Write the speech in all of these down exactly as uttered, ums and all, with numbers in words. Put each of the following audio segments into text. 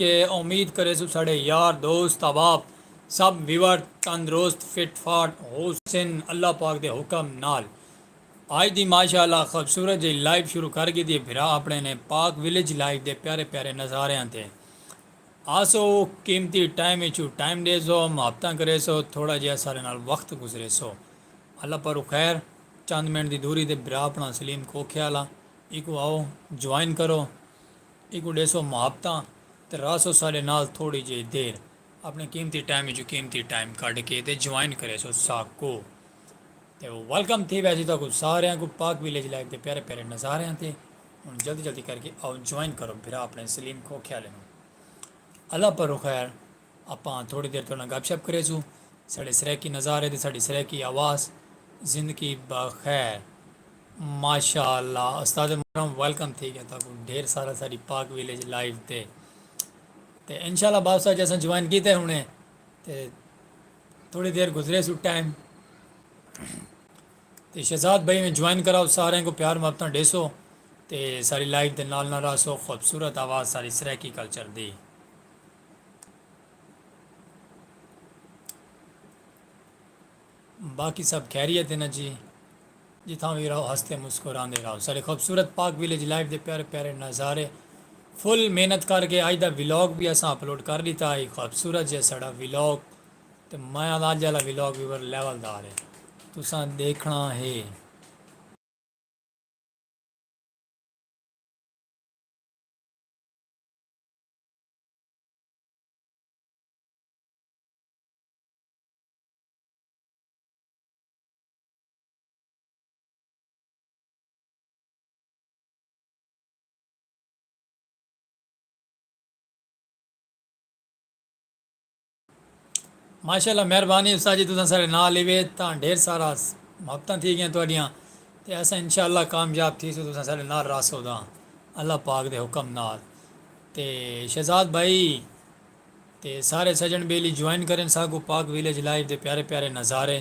کہ امید کریسوں ساڈے یار دوست احباب سب ویور تندرست فٹ فاٹ ہوسن اللہ پاک دے حکم نال۔ اج دی ماشاءاللہ خوبصورت جئی لائیو شروع کر گھدی ہے بھرا اپنے نے پاک ویلیج لائیو دے پیارے پیارے نظاریاں تے آسو قیمتی ٹائم اچوں ٹائم ڈیسو محبتاں کریسو تھوڑا جیہا سارے نال وقت گزریسو۔ اللہ پاروں خیر۔ چند منٹ دی دوری تے بھرا اپنا سلیم کھوکھے آلا ایکوں آؤ جوائن کرو۔ ایکوں ڈیسو محبتاں تے رہسو ساڈے نال تھوڑی جئی دیر۔ اپنے قیمتی ٹائم اچوں قیمتی ٹائم کڈھ کے تے جوائن کریسو ساکوں۔ تے ویلکم تھی ویسی تہاکوں ساریاں کوں پاک ویلیج لائیو دے پیارے پیارے نظاریاں تے۔ ہن جلدی جلدی کر کے آؤ جوائن کرو بھرا اپنے سلیم کھوکھے آلے نوں۔ اللہ پاروں خیر۔ آپاں تھوڑی دیر تہاڈے نال گپ شپ کریسوں۔ ساڈے سرائیکی نظارے تے ساڈی سرائیکی آواز۔ زندگی بخیر۔ ماشاءاللہ استاد محترم ویلکم تھی گیا تہاکوں ڈھیر سارا ساڈی پاک ویلیج لائیو تے۔ تے انشاءاللہ بابا صاحب جیسا جوائن کیتے ہونے تے تھوڑی دیر گزریسوں ٹائم۔ تے شہزاد بھائی میں جوائن کراؤ ساریاں کوں پیار محبتاں ڈیسو تے ساڈی لائیو دے نال نال رہسو خوبصورت آواز ساڈی سرائیکی کلچر دی۔ باقی سب خیریت ہے نا جی؟ جتھاں وی رہو ہستے مسکراندے رہو ساڈے خوبصورت پاک ویلیج لائیو دے پیارے پیارے نظارے۔ فل محنت کر کے اج دا ولاگ وی اساں اپلوڈ کر ڈیتا ہے خوبصورت جیہا ساڈا ولاگ۔ تے میں آلا اج آلا ولاگ وی ور لیول دار ہے۔ تساں ڈیکھنا ہے۔ ماشاءاللہ مہربانی استاد جی تساں سارے نال ہیوے تاں ڈھیر سارا محبتاں تھی گیاں تہاڈیاں۔ تے اساں انشاءاللہ کامیاب تھیسوں تساں سارے نال رہسو تاں اللہ پاک دے حکم نال۔ تے شہزاد بھائی تے سارے سجن بیلی جوائن کرن ساکوں پاک ویلیج لائیو دے پیارے پیارے نظارے۔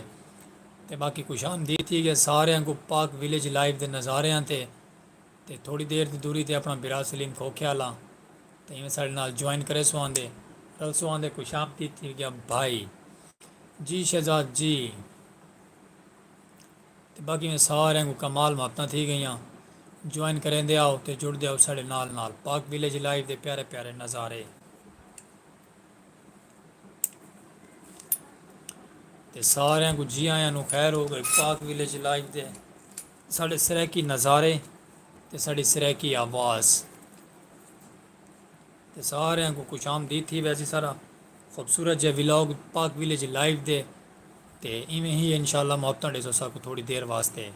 تے باقی خوش آمدید تھی گئے ساریاں کوں پاک ویلیج لائیو دے نظاریاں تے۔ تے تھوڑی دیر دی دوری تے اپنا بھرا سلیم کھوکھے آلا تے ایویں ساڈے نال جوائن کریسو آندے رلسو آندے خوش آمدید تھی گیا بھائی۔ جی شہزاد جی۔ تے باقی میں ساریاں کوں کمال محبتاں تھی گئیاں۔ جوائن کریندے آؤ تے جڑدے آؤ ساڈے نال نال پاک ویلیج لائیو دے پیارے پیارے نظارے۔ تے ساریاں کوں جی آیاں نوں خیر ہو گئی پاک ویلیج لائیو دے ساڈے سرائیکی نظارے تے ساڈی سرائیکی آواز۔ تے ساریاں کوں خوش آمدید تھی ویسی سارا خوبصورت جے ولاگ پاک ویلیج لائیو دے۔ تے ایویں ہی انشاءاللہ محبتاں ڈیسو ساکوں تھوڑی دیر واسطے۔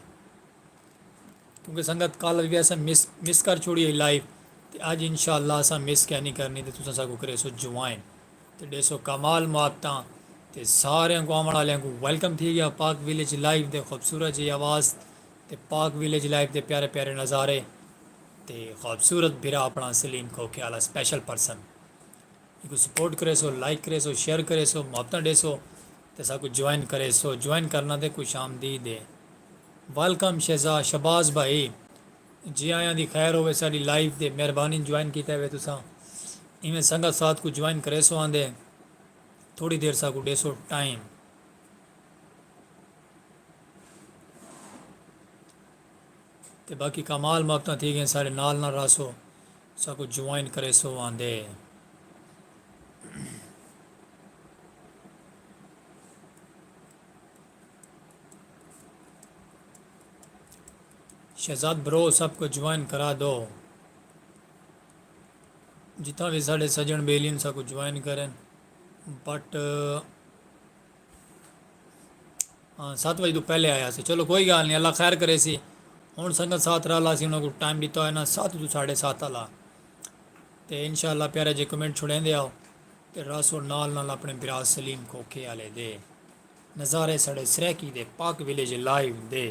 کیونکہ سنگت کل وی اساں مس مس کر چھوڑی ہئی لائیو۔ تے اج انشاءاللہ اساں مس کینی کرنی تے تساں ساکوں کریسو جوائن۔ تے ڈیسو کمال محبتاں۔ تے ساریاں کوں آون آلیاں کوں ویلکم تھی گیا پاک ویلیج لائیو دے خوبصورت جی آواز۔ تے پاک ویلیج لائیو دے پیارے پیارے نظارے۔ تے خوبصورت بھرا اپنا سلیم کھوکھے آلا سپیشل پرسن۔ ایکوں سپورٹ کریسو لائک کریسو شیئر کریسو محبتاں ڈیسو۔ تے ساکوں جوائن کریسو جوائن کرنا تے خوش آمدید ہے۔ ویلکم شہزاد شہباز بھائی۔ جی آیاں دی خیر ہووے ساڈی لائیو تے مہربانی جوائن کیتا ہووے تساں۔ ایویں سنگت ساتھ کوں جوائن کریسو آندے۔ تھوڑی دیر ساکوں ڈیسو ٹائم۔ تے باقی کمال محبتاں تھی گئیں ساڈے نال نال رہسو ساکوں جوائن کریسو آندے۔ شہزاد برو سب کو جوائن کرا دو۔ جتھاں وی ساڈے سجن بیلین ساکوں جوائن کرن۔ بٹ ہاں ست وجے توں پہلے آیا سی چلو کوئی گال نی اللہ خیر کریسی۔ ہن سنگت ساتھ رل آسی انہاں کوں ٹائم ڈتا ہویا نا ست توں ساڈے ست آلا۔ تے انشاءاللہ پیارے جے کمنٹ چھڑیندے آؤ۔ تے راسو نال نال اپنے بھرا سلیم کھوکھے آلے دے نظارے ساڈے سرائیکی دے پاک ویلیج لائیو دے۔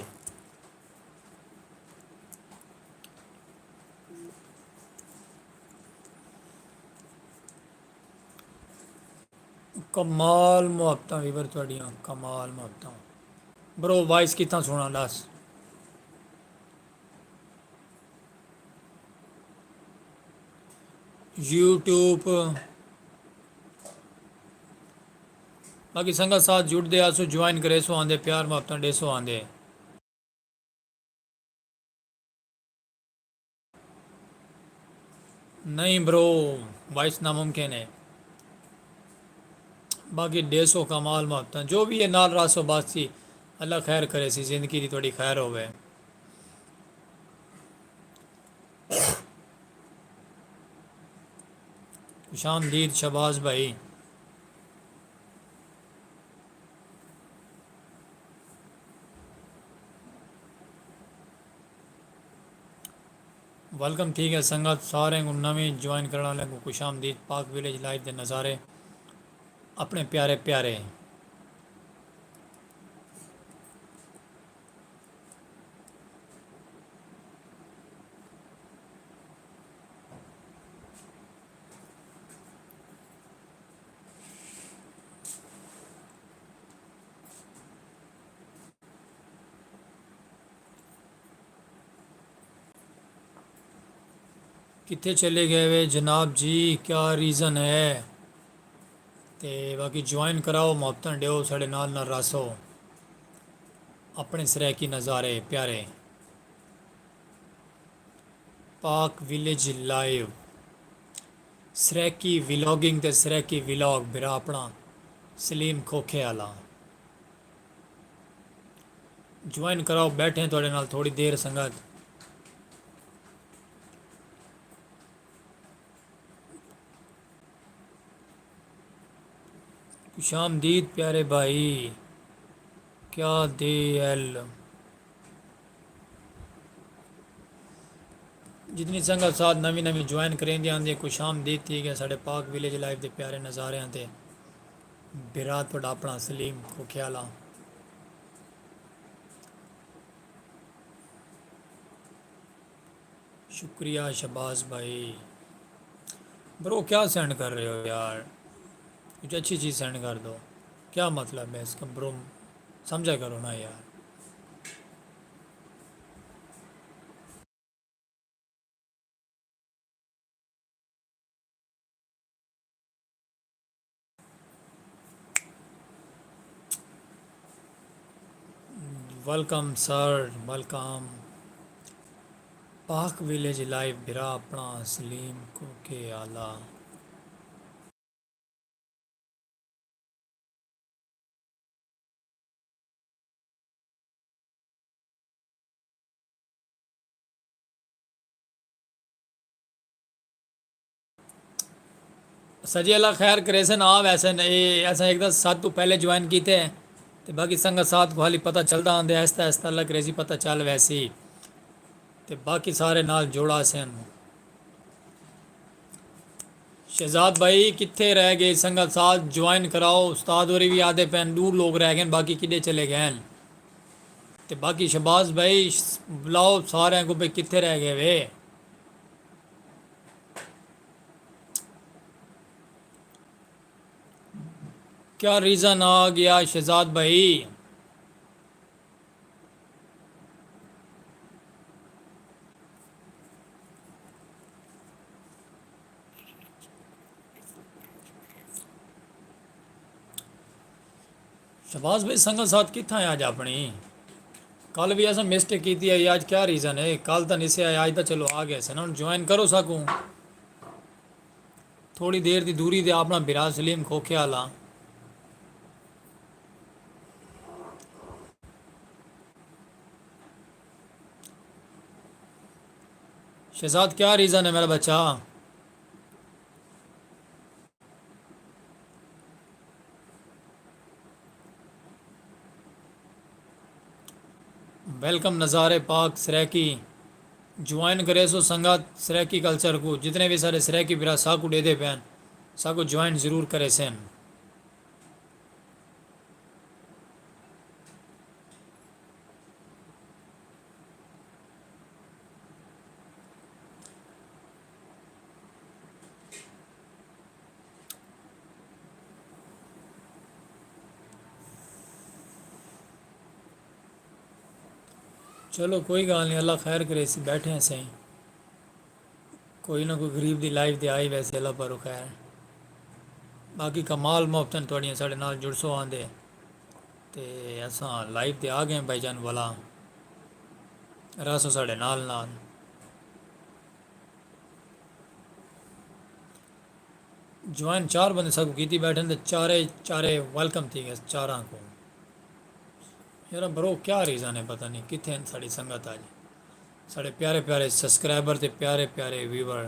کمال محبتاں ویور تہاڈیاں کمال محبتاں۔ برو وائس کتھاں سناں ڈس۔ یوٹیوب۔ باقی سنگت ساتھ جڑدے آسو، جوائن کریسو آندے، پیار محبتاں ڈیسو آندے۔ نہیں برو، وائس ناممکن ہے۔ باقی ڈیسو کمال محبتاں جو بھی ہے نال راسو، بس جی اللہ خیر کرے سی، زندگی دی تھوڑی خیر ہوے۔ خوش آمدید شہباز بھائی۔ ویلکم تھی ڳئے سنگت، ساریں کوں، نویں جوائن کرݨ والیں کوں خوش آمدید۔ پاک ویلیج لائیو دے نظارے اپݨے پیارے پیارے۔ کتھے چلے ڳئے وے جناب جی، کیا ریزن ہے؟ تے باقی جوائن کراؤ، محبتاں ݙیو، ساݙے نال نال رہسو۔ اپݨے سرائیکی نظارے پیارے۔ پاک ویلیج لائیو، سرائیکی ولاگنگ تے سرائیکی ولاگ، بھرا اپݨا سلیم کھوکھے آلا۔ جوائن کراؤ، ٻیٹھے ہیں تہاݙے نال تھوڑی دیر سنگت۔ خوش آمدید پیارے بھائی، کیا دے ایل۔ جتنی سنگت ساتھ نویں نویں جوائن کریندی آندی، خوش آمدید تھی ڳئے ساݙے پاک ویلیج لائیو دے پیارے نظاریاں تے۔ بھرا تہاݙا اپݨا سلیم کھوکھے آلا۔ شکریہ شہباز بھائی۔ برو کیا سینڈ کر رہے ہو یار؟ کچھ اچھی چیز سینڈ کر دو۔ کیا مطلب ہے اس کا برو؟ سمجھا کرو نا یار۔ ویلکم سر، ویلکم۔ پاک ویلیج لائیو بھرا اپݨا سلیم کھوکھے آلا۔ سجے اللہ خیر کریسن آ ویسن، اے اساں ہک تاں سب توں پہلے جوائن کیتے ہیں تے باقی سنگت ساتھ کوں حالی پتہ چلدا آندے، آہستہ آہستہ اللہ کریسی پتہ چل ویسی۔ تے باقی سارے نال جوڑا سن۔ شہزاد بھائی کتھے رہ ڳئے؟ سنگت ساتھ جوائن کراؤ، استاد ہوری وی آہدے پئن ݙو لوک رہ ڳئن، باقی کݙے چلے ڳئن؟ تے باقی شہباز بھائی بلاؤ سارے کوں، بھئی کتھے رہ ڳئے وے؟ کیا ریزن آ ڳیا شہزاد بھائی؟ شہباز بھائی سنگت ساتھ کتھاں ہے اڄ اپݨی؟ کل وی اساں مسٹیک کیتی ہے، اڄ کیا ریزن ہے؟ کل تاں نسے آئے، اڄ تاں چلو آ ڳئے سن، ہݨ جوائن کرو ساکوں۔ تھوڑی دیر دی دوری تے اپݨا بھرا سلیم کھوکھے آلا۔ شہزاد کیا ریزن ہے میرا بچہ؟ ویلکم نظارے پاک سرائیکی۔ جوائن کریسو سنگت سرائیکی کلچر کوں، جتنے وی سارے سرائیکی بھرا ساکوں ݙیہدے پئن، ساکوں جوائن ضرور کریسن۔ چلو کوئی ڳالھ نی، اللہ خیر کریسی، ٻیٹھے ہیں سئیں۔ کوئی نہ کوئی غریب دی لائیو تے آئی ویسے، اللہ پاروں خیر۔ باقی کمال محبتاں تہاݙیاں ساݙے نال جڑسو آندے۔ تے اساں لائیو تے آ ڳئے بھائی جان والا، رہسو ساݙے نال نال۔ جوائن چار بندے ساکوں کیتی ٻیٹھن تے چارے چارے ویلکم تھی ڳئے چاراں کوں۔ یار برو، کیا ریزن ہے؟ پتہ نہیں کتھے ہن ساݙی سنگت اڄ، ساݙے پیارے پیارے سبسکرائبر تے پیارے پیارے ویور۔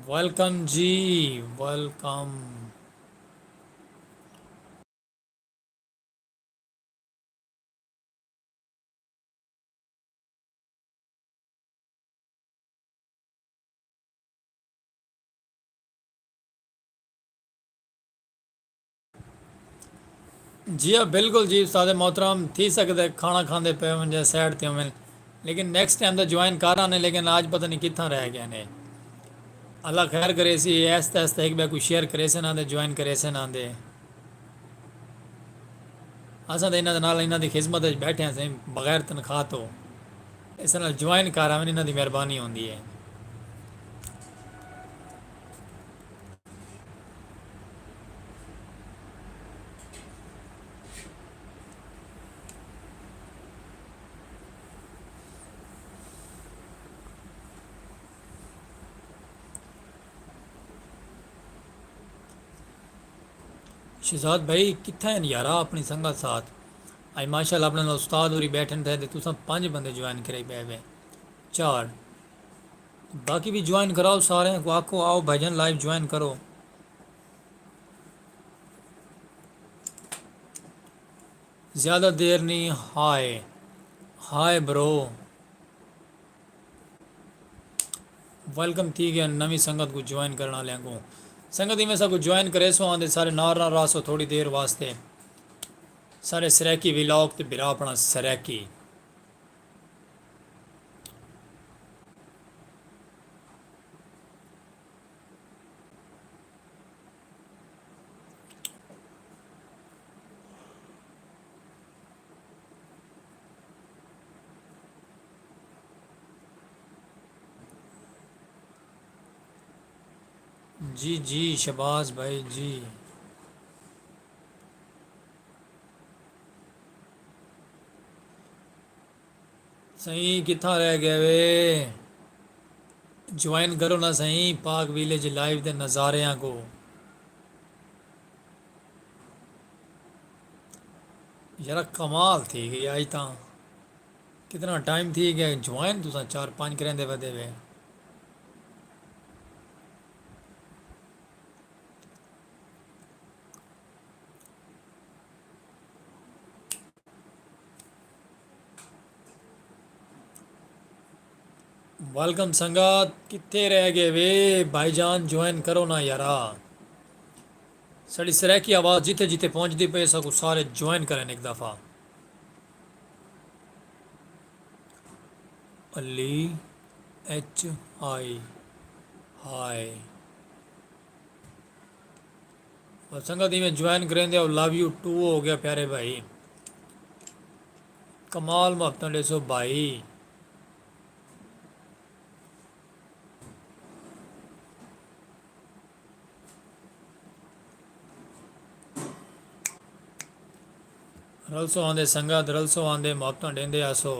ویلکم جی، ویلکم۔ جی ہاں، بالکل جی استاد محترم، تھی سڳدے کھاݨا کھاندے پئے ہوون یا سائیڈ تے ہوون، لیکن نیکسٹ ٹائم دا جوائن کر آنے، لیکن آج پتہ نہیں کتھاں رہ ڳئے نے۔ اللہ خیر کریسی، آہستہ آہستہ ہک ٻئے کوں شیئر کریسن آندے، جوائن کریسن آندے۔ اساں تاں انہاں دے نال، انہاں دی خدمت وچ ٻیٹھے ہیں سئیں، بغیر تنخواہ تو۔ اس نال جوائن کر آون، انہاں دی مہربانی ہوندی ہے۔ شہزاد بھائی کتھاں ہن یارا اپݨی سنگت ساتھ؟ اڄ ماشاءاللہ اپݨے نال استاد ہوری ٻیٹھن تھے تے تساں پنج بندے جوائن کرائی ٻہہ ڳئے۔ چار۔ باقی بھی جوائن کراؤ، سارے کو آکھو آؤ بھائی جان لائیو جوائن کرو۔ زیادہ دیر نہیں۔ ہائے، ہائے برو۔ ویلکم تھی ڳئے نویں سنگت کوں جوائن کرݨ آلیاں کوں۔ سنگت ایویں ساکوں جوائن کریسو آندے سارے نال نال رہسو تھوڑی دیر واسطے۔ سارے سرائیکی ولاگ تے بھرا اپݨا سرائیکی۔ جی جی شہباز بھائی جی۔ سئیں کتھاں رہ ڳئے وے؟ جوائن کرو نا سئیں پاک ویلیج لائیو دے نظاریاں کوں۔ یارا کمال تھی ڳئی اڄ تاں۔ کتنا ٹائم تھی ڳیا جوائن تساں چار پنج کریندے ودے وے۔ ویلکم سنگت، کتھے رہ ڳئے وے بھائی جان، جوائن کرو نا یارا۔ ساݙی سرائیکی آواز جتھے جتھے پہنچدی پئی، ساکوں سارے جوائن کرن ہک دفعہ۔ علی ایچ آئی، ہائے۔ اور سنگت ایویں جوائن کریندے ہو، لو یو ٹو ہو ڳیا پیارے بھائی۔ کمال محبتاں ݙیسو بھائی۔ رلسو آندے سنگت، رلسو آندے محبتاں ݙیندے آسو۔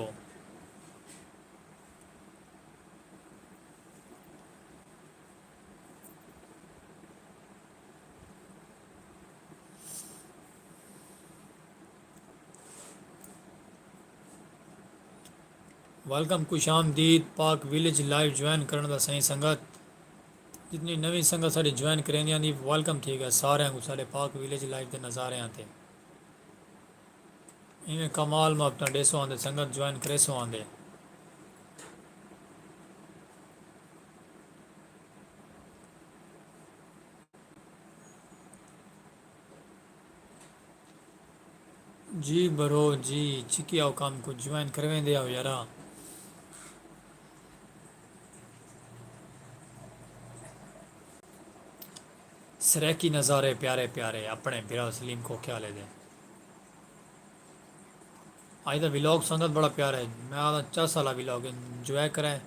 ویلکم، خوش آمدید پاک ویلیج لائیو جوائن کرݨ دا سئیں سنگت۔ جتنی نویں سنگت ساݙی جوائن کریندی آندی، ویلکم تھی ڳئے ساریاں کوں ساݙے پاک ویلیج لائیو دے نظاریاں تے۔ ایویں کمال محبتاں ݙیسو آندے، سنگت جوائن کریسو آندے۔ جی برو جی، چکی آؤ کم کوں جوائن کرویندے آؤ یارا۔ سرائیکی نظارے پیارے پیارے اپݨے بھرا سلیم کھوکھے آلے دے۔ اڄ دا ولاگ سنگت بڑا پیارا ہے۔ میں آہدا چس آلا ولاگ انجوائے کریں،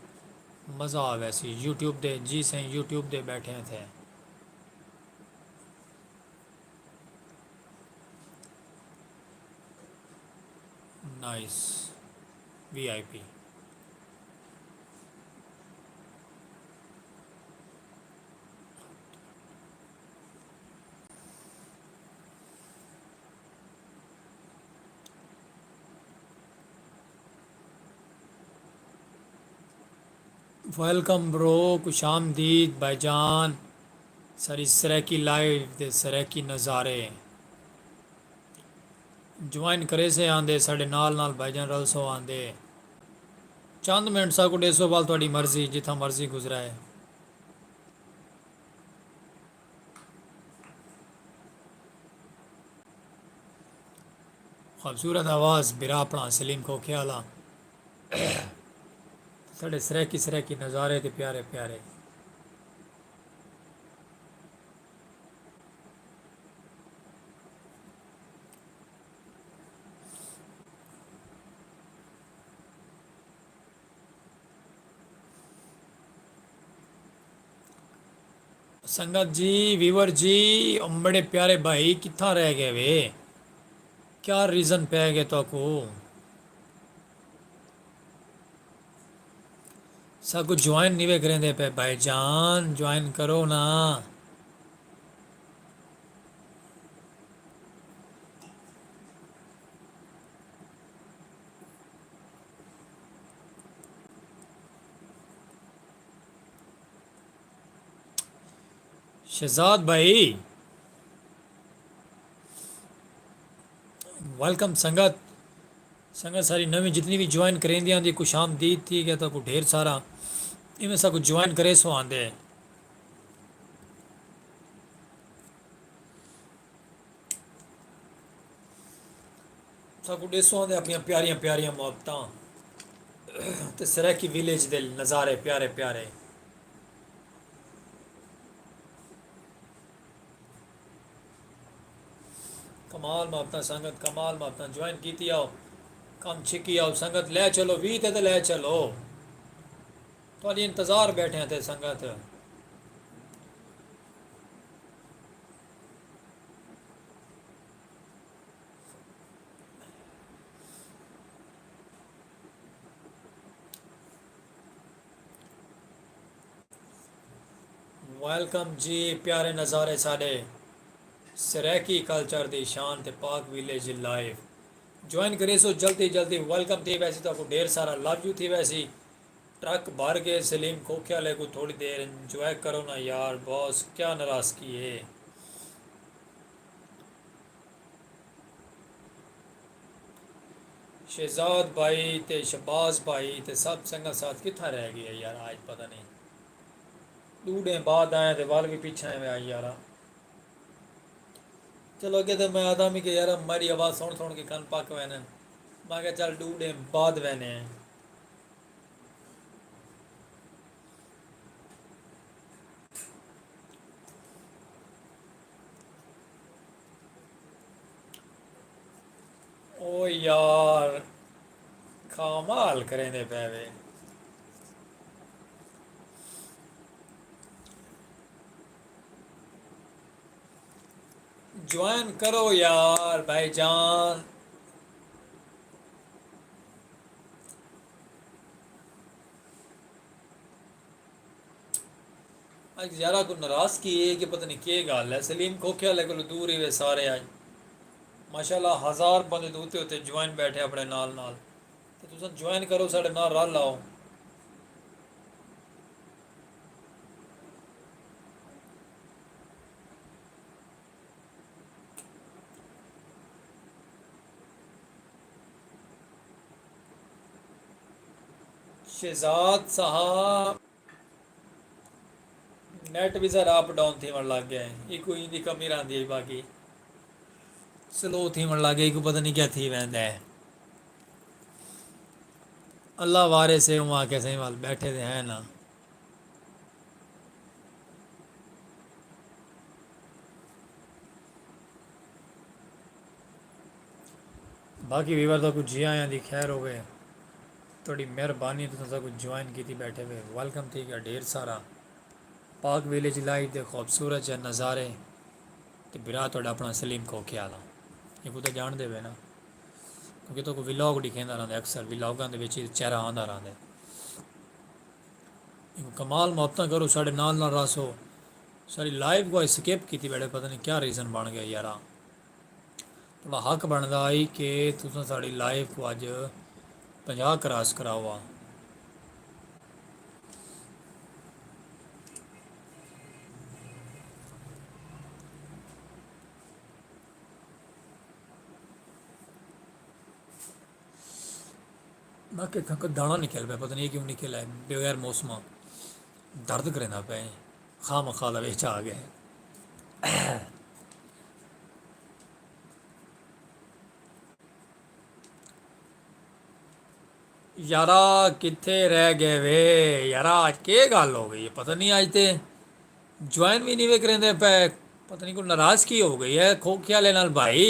مزہ آ ویسی۔ یوٹیوب دے، جی سائیں، یوٹیوب دے ٻیٹھے ہیں تھے۔ نائس۔ وی آئی پی۔ ویلکم برو، خوش آمدید بھائی جان۔ ساری سرائیکی لائیو تے سرائیکی نظارے۔ جوائن کریسے آندے، ساݙے نال نال بھائی جان رلسو آندے۔ چند منٹ ساکوں ݙیسو، ول تہاݙی مرضی، جتھاں مرضی گزرائے۔ خوبصورت آواز بھرا اپݨا سلیم کھوکھے آلا۔ ساݙے سرائیکی سرائیکی نظارے تے پیارے پیارے۔ سنگت جی، ویور جی، امبڑے پیارے بھائی کتھاں رہ ڳئے وے؟ کیا ریزن پئے ڳئے تہاکوں؟ ساکوں جوائن نیوے کریندے پئے بھائی جان، جوائن کرو نا۔ شہزاد بھائی، ویلکم سنگت۔ سنگت ساری نویں جتنی بھی جوائن کریندی آندی، خوش آمدید تھی ڳیا تہاکوں ڈھیر سارا۔ ایویں ساکوں جوائن کریسو آندے۔ ساکوں ݙیسو آندے اپݨیاں پیاریاں پیاریاں محبتاں تے سرائیکی ویلیج دے نظارے پیارے پیارے۔ کمال محبتاں سنگت، کمال محبتاں۔ جوائن کیتی آؤ، کم چھکی آؤ سنگت، لے چلو ویہہ تے تے لے چلو۔ تہاݙی انتظار ٻیٹھے ہیں تے سنگت۔ ویلکم جی، پیارے نظارے ساݙے سرائیکی کلچر دی شان تے پاک ویلیج لائیو۔ جوائن کریسو جلدی جلدی، ویلکم تھی ویسی، تہاکوں ڈھیر سارا لو یو تھی ویسی۔ ٹرک بھر ڳئے سلیم کھوکھے آلے کوں، تھوڑی دیر انجوائے کرو نا یار، باس کیا ناراضگی ہے؟ شہزاد بھائی تے شہباز بھائی تے سب سنگت ساتھ کتھاں رہ ڳئے یار؟ آج پتہ نہیں، ݙو ݙینھ بعد آئے تے ول وی پچھاں ایویں آئی یارا۔ چلو اڳے تے میں آہدا ہمی کہ یار میݙی آواز سُݨ سُݨ کے کن پک ویندن، میں کہا چل ݙو ݙینھ بعد ویندے ہیں۔ او یار، کمال کریندے پئے وے۔ جوائن کرو یار بھائی جان۔ اڄ یارا کوں ناراضگی ہے کہ پتہ نہیں کے ڳالھ ہے، سلیم کھوکھے آلے کولوں دور ہی وے سارے۔ اڄ ماشاءاللہ ہزار بندے توں اتے اتے جوائن ٻیٹھے اپݨے نال نال، تے تساں جوائن کرو، ساݙے نال رل آؤ۔ شہزاد صاحب، نیٹ وی ذرا اپ ڈاؤن تھیوݨ لڳ ڳئے، ایکوں ایندی کمی رہندی ہے، باقی سلو تھیوݨ لڳ ڳئے، ایکوں پتہ نہیں کیا تھی ویندا ہے۔ اللہ وارث ہے، اوں آکھیا سئیں ول ٻیٹھے تے ہیں نا۔ باقی ویور دا کچھ جی آیاں دی خیر ہوے۔ تہاݙی مہربانی، تساں ساکوں جوائن کیتی ٻیٹھے وے، ویلکم تھی ڳیا ڈھیر سارا۔ پاک ویلیج لائف دے خوبصورت جے نظارے۔ تے بھرا تہاݙا اپݨا سلیم کھوکھے آلا۔ ایکوں تاں ڄاݨدے وے نا، کیونکہ تہاکوں ولاگ ݙکھیندا رہندا، اکثر ولاگاں دے وچ چہرہ آندا رہندا۔ ایکوں کمال محبتاں کرو، ساݙے نال نال رہسو۔ ساݙی لائف کوں سکپ کیتی ٻیٹھے، پتہ نہیں کیا ریزن بݨ ڳیا یارا۔ تہاݙا حق بݨدا ہئی کہ تساں ساݙی لائف کوں اڄ پنجاہ کراس کراؤ ہا۔ میں کہ کھنکا دانا نکل پیا، پتہ نہیں کیوں نکل آئے، بغیر موسماں درد کریندا پئے، خواہ مخواہ دا وچ آ ڳئے۔ یارا کتھے رہ ڳئے وے؟ یارا اڄ کے ڳالھ ہو ڳئی ہے؟ پتہ نہیں، اڄ تے جوائن وی نہیں وے کریندے پئے۔ پتہ نہیں کوئی ناراض کی ہو ڳئی ہے کھوکھے آلے نال بھائی؟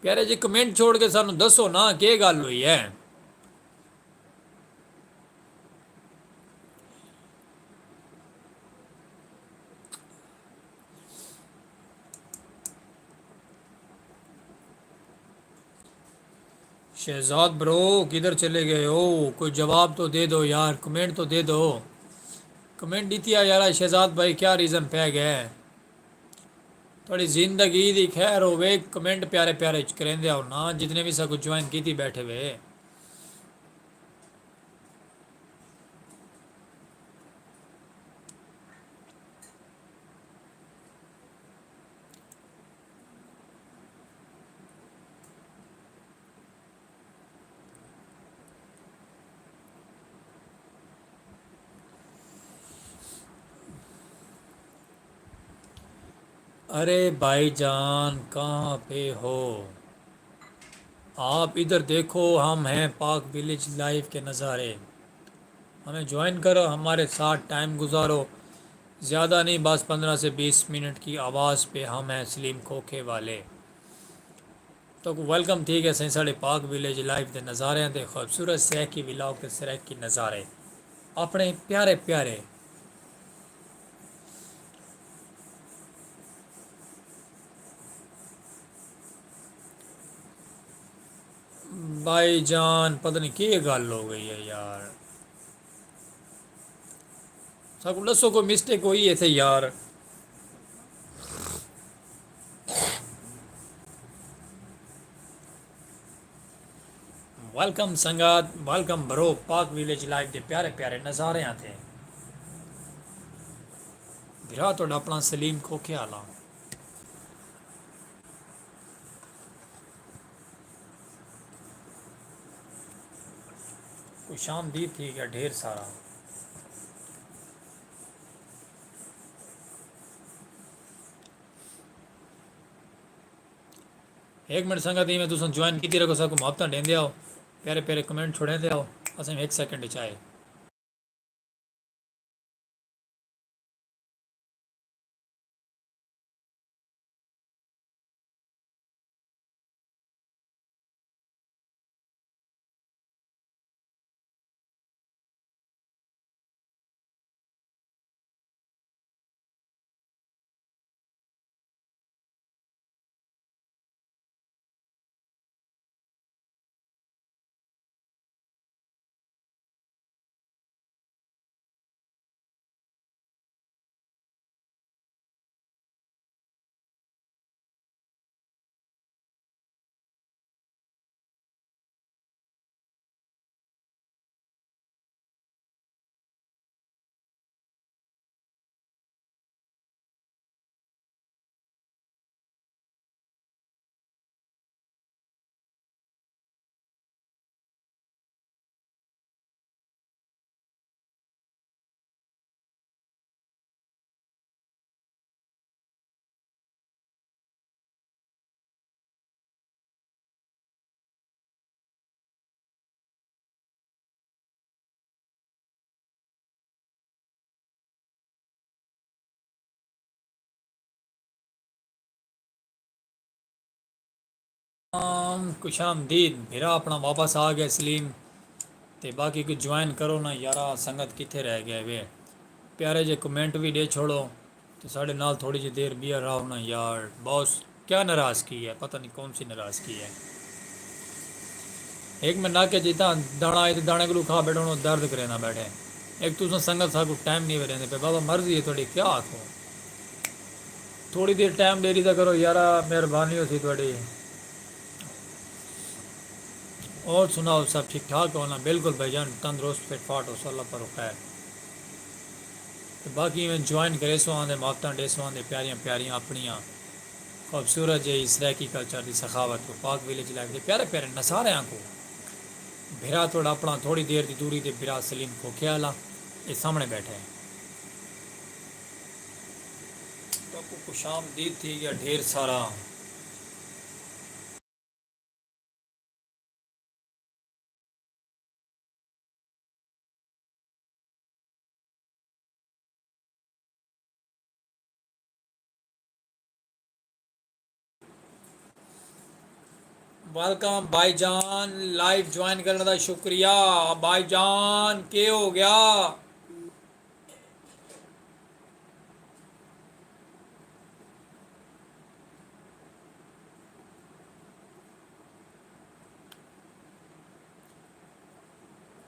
پیارے جی کمنٹ چھوڑ کے سانوں دسو نا کے ڳالھ ہوئی ہے۔ شہزاد برو، کدھر چلے گئے ہو؟ کوئی جواب تو دے دو یار، کمنٹ تو دے دو۔ کمنٹ ݙتی آ یارا، شہزاد بھائی کیا ریزن پئے ڳئے؟ تہاݙی زندگی دی خیر ہووے، کمنٹ پیارے پیارے چ کریندے آؤ نا، جتنے وی ساکوں جوائن کیتی ٻیٹھے وے۔ ارے بھائی جان، کہاں پہ ہو آپ؟ ادھر دیکھو، ہم ہیں پاک ویلیج لائف کے نظارے۔ ہمیں جوائن کرو، ہمارے ساتھ ٹائم گزارو۔ زیادہ نہیں، بس پندرہ سے بیس منٹ کی آواز پہ ہم ہیں سلیم کھوکھے والے۔ تہاکوں ویلکم تھی ڳیا سئیں ساݙے پاک ویلیج لائف دے نظاریاں تے، خوبصورت سرائیکی ولاگ تے سرائیکی نظارے اپݨے پیارے پیارے۔ بھائی جان، پتہ نہیں کی ڳالھ ہو ڳئی ہے یار۔ ساکوں ݙسو کوئی مسٹیک ہوئی ہے اتھے یار۔ ویلکم سنگت، ویلکم برو، پاک ویلیج لائف دے پیارے پیارے نظاریاں تے۔ بھرا تہاݙا اپݨا سلیم کھوکھے آلا۔ خوش آمدید تھی ڳیا ڈھیر سارا۔ ہک منٹ سنگت، ایویں تساں جوائن کیتی رکھو، ساکوں محبتاں ݙیندے آؤ، پیارے پیارے کمنٹ چھوڑیندے آؤ، اساں ہک سیکنڈ اچ آئے۔ کشام دید بھرا اپنا واپس آ گئے سلیم۔ تے باقی کوئی جوائن کرو نا یارا، سنگت کتھے رہ گئے وے؟ پیارے جے کمنٹ وی ڈے چھوڑو تے ساڈے نال تھوڑی جی دیر بیا راہو نا یار۔ باس کیا ناراض کی ہے؟ پتہ نہیں کون سی ناراض کی ہے۔ ایک میں نہ کہ جیتا دانا آئی تے دانے کو کھا بیٹھو نا، درد کرے نہ بیٹھے۔ ایک تساں سنگت سا کو ٹائم نہیں ویڈے پہ بابا، مرضی ہے تھوڑی، کیا آکھو؟ تھوڑی دیر ٹائم دے دیتا کرو یارا، مہربانی ہو سی تھوڑی۔ اور سناؤ، سب ٹھیک ٹھاک ہو نا؟ بالکل بھائی جان، تندرست فٹ فاٹ ہو سو، اللہ پر خیر۔ تے باقی میں جوائن کرے سو آندے، محبتاں ڈے سو آندے، پیاریاں پیاریاں اپنیاں خوبصورت جے سرائیکی کلچر دی سخاوت کو، پاک ویلیج لائف دے پیارے پیارے نظاریاں کو۔ بھرا تھوڑا اپنا تھوڑی دیر دی دوری تے بھرا سلیم کھوکھے والا اے سامنے بیٹھے ہیں۔ تو کو خوش آمدید تھی گیا ڈھیر سارا۔ ویلکم بھائی جان، لائیو جوائن کرݨ دا شکریہ۔ بھائی جان، کے ہو گیا؟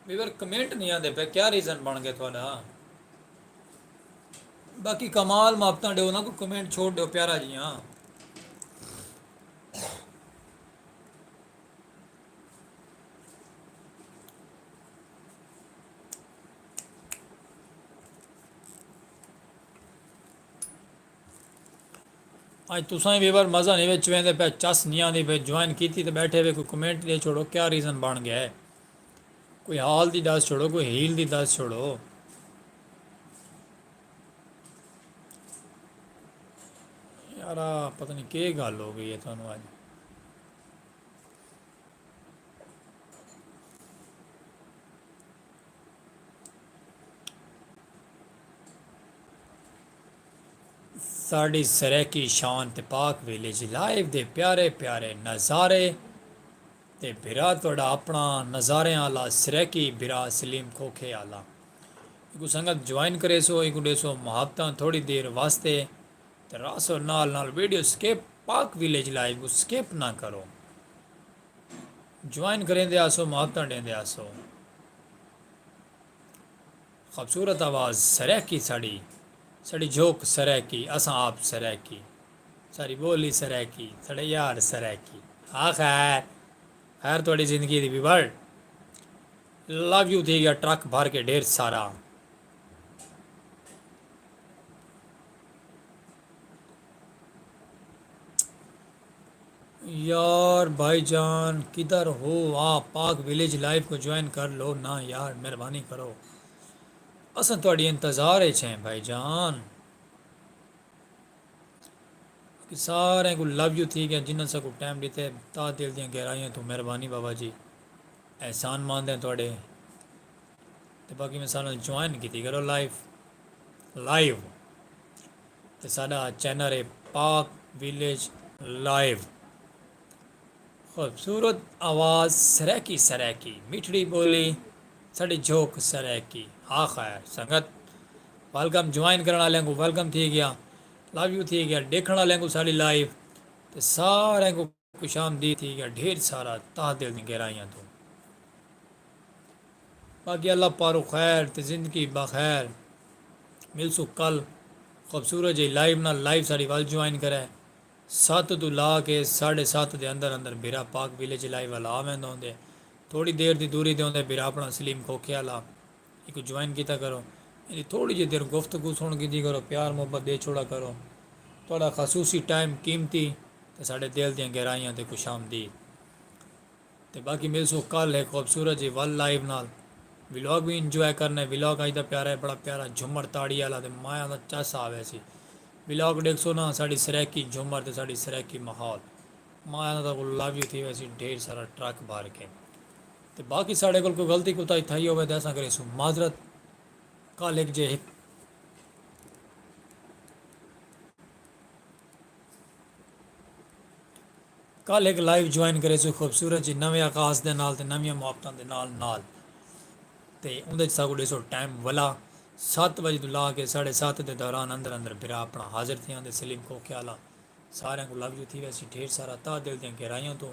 ویور کمنٹ نہیں آندے پے، کیا ریزن بن گیا تھوڑا؟ باقی کمال محبتاں ڈیو نا، کوئی کمنٹ چھوڑ ڈیو پیارا جی۔ ہاں، اج تساں ویور مزہ نہیں وچ ویندے پے، چس نہیں آندی پے، جوائن کیتی تے بیٹھے وے، کوئی کمنٹ دے چھوڑو، کیا ریزن بن گیا ہے؟ کوئی حال دی دس چھوڑو، کوئی ہیل دی دس چھوڑو۔ یارا، پتہ نہیں کی گل ہو گئی ہے تانوں اج۔ ساڈی سرائیکی شان تے پاک ویلیج لائیو دے پیارے پیارے نظارے۔ تے بھرا تہاڈا اپنا نظاریاں آلا سرائیکی بھرا سلیم کھوکھے آلا۔ ایکوں سنگت جوائن کریسو، ایکوں ڈیسو محبتاں تھوڑی دیر واسطے۔ تے راسو نال نال ویڈیو سکپ، پاک ویلیج لائیو کوں سکپ نہ کرو۔ جوائن کریندے آسو، محبتاں ڈیندے آسو۔ خوبصورت آواز سرائیکی ساڈی، ساڈی جھوک سرائیکی، اساں آپ سرائیکی، ساڈی ٻولی سرائیکی، ساڈے یار سرائیکی۔ ہا خیر، خیر تہاڈی زندگی دی وی بڑھ۔ لو یو تھی گیا ٹرک بھر کے ڈھیر سارا۔ یار بھائی جان کدھر ہو؟ آ پاک ویلیج لائیو کو جوائن کر لو نا یار، مہربانی کرو، اساں تہاڈی انتظار اچ ہیں بھائی جان۔ سارے کو لو یو تھی گیا، جنہاں ساکو ٹائم دیتے، تاہ دل دیاں گہرائیاں تو مہربانی بابا جی، احسان ماندے ہیں تہاڈے۔ تے باقی میں سارے جوائن کیتی کرو لائیو، لائیو۔ تے ساڈا چینل ہے پاک ویلیج لائیو۔ خوبصورت آواز سرائیکی، سرائیکی میٹھڑی ٻولی، ساڈی جھوک سرائیکی۔ ہا خیر سنگت، ویلکم، جوائن کرݨ آلیاں کوں ویلکم تھی گیا، لو یو تھی گیا، ݙیکھݨ آلیاں کوں ساڈی لائیو تے سارے کوں خوش آمدید تھی گیا ڈھیر سارا تہہ دل دی گہرائیاں توں۔ باقی اللہ پاروں خیر تے زندگی بخیر۔ ملسوں کل خوبصورت جئی لائیو نال۔ لائیو ساڈی ول جوائن کرے، ست توں لا کے ساڈھے ست دے اندر اندر بھرا پاک ویلیج لائیو والا آ ویندا ہوندے۔ تھوڑی دیر دی دوری تے ہوندے بھرا اپنا سلیم کھوکھے آلا، ایکوں جوائن کیتا کرو۔ ایندی تھوڑی جئی دیر گفتگو سݨ گھدی کرو، پیار محبت ݙے چھوڑا کرو۔ تہاڈا خصوصی ٹائم قیمتی تے ساڈے دل دیاں گہرائیاں تے خوش آمدید۔ تے باقی ملسوں کل ہک خوبصورت جئی ول لائیو نال۔ ولاگ وی انجوائے کرنے، ولاگ اڄ دا پیارا ہے، بڑا پیارا جھمر تاڑی آلا تے مایا دا چس آ ویسی۔ ولاگ ݙیکھسو نا، ساڈی سرائیکی جھمر تے ساڈی سرائیکی ماحول۔ مایا دا تہاکوں لو یو تھی ویسی ڈھیر سارا ٹرک بھر کے۔ تے باقی ساڈے کول کوئی غلطی کوتاہی تھئی ہووے تے اساں کریسوں معذرت۔ کل ہک جے ہک۔ کل ہک لائیو جوائن کریسوں خوبصورت جی نویں آغاز دے نال تے نویاں محبتاں دے نال نال۔ تے اوندے وچ ساکوں ݙیسو ٹائم ولا ست وڄے توں لا کے ساڑھے ست دے دوران اندر اندر بھرا اپݨا حاضر تھیاں تے سلیم کوکے آلا ساریاں کوں لو یو تھی ویسی ڈھیر سارا تہہ دل دیاں گہرائیاں توں۔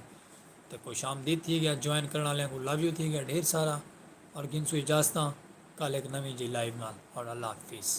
تے خوش آمدید تھی ڳیا جوائن کرݨ آلیاں کوں لو یو تھی ڳیا ڈھیر سارا۔ اور گھنسوں اجازتاں کل ہک نویں جی لائیو نال اور اللہ حافظ۔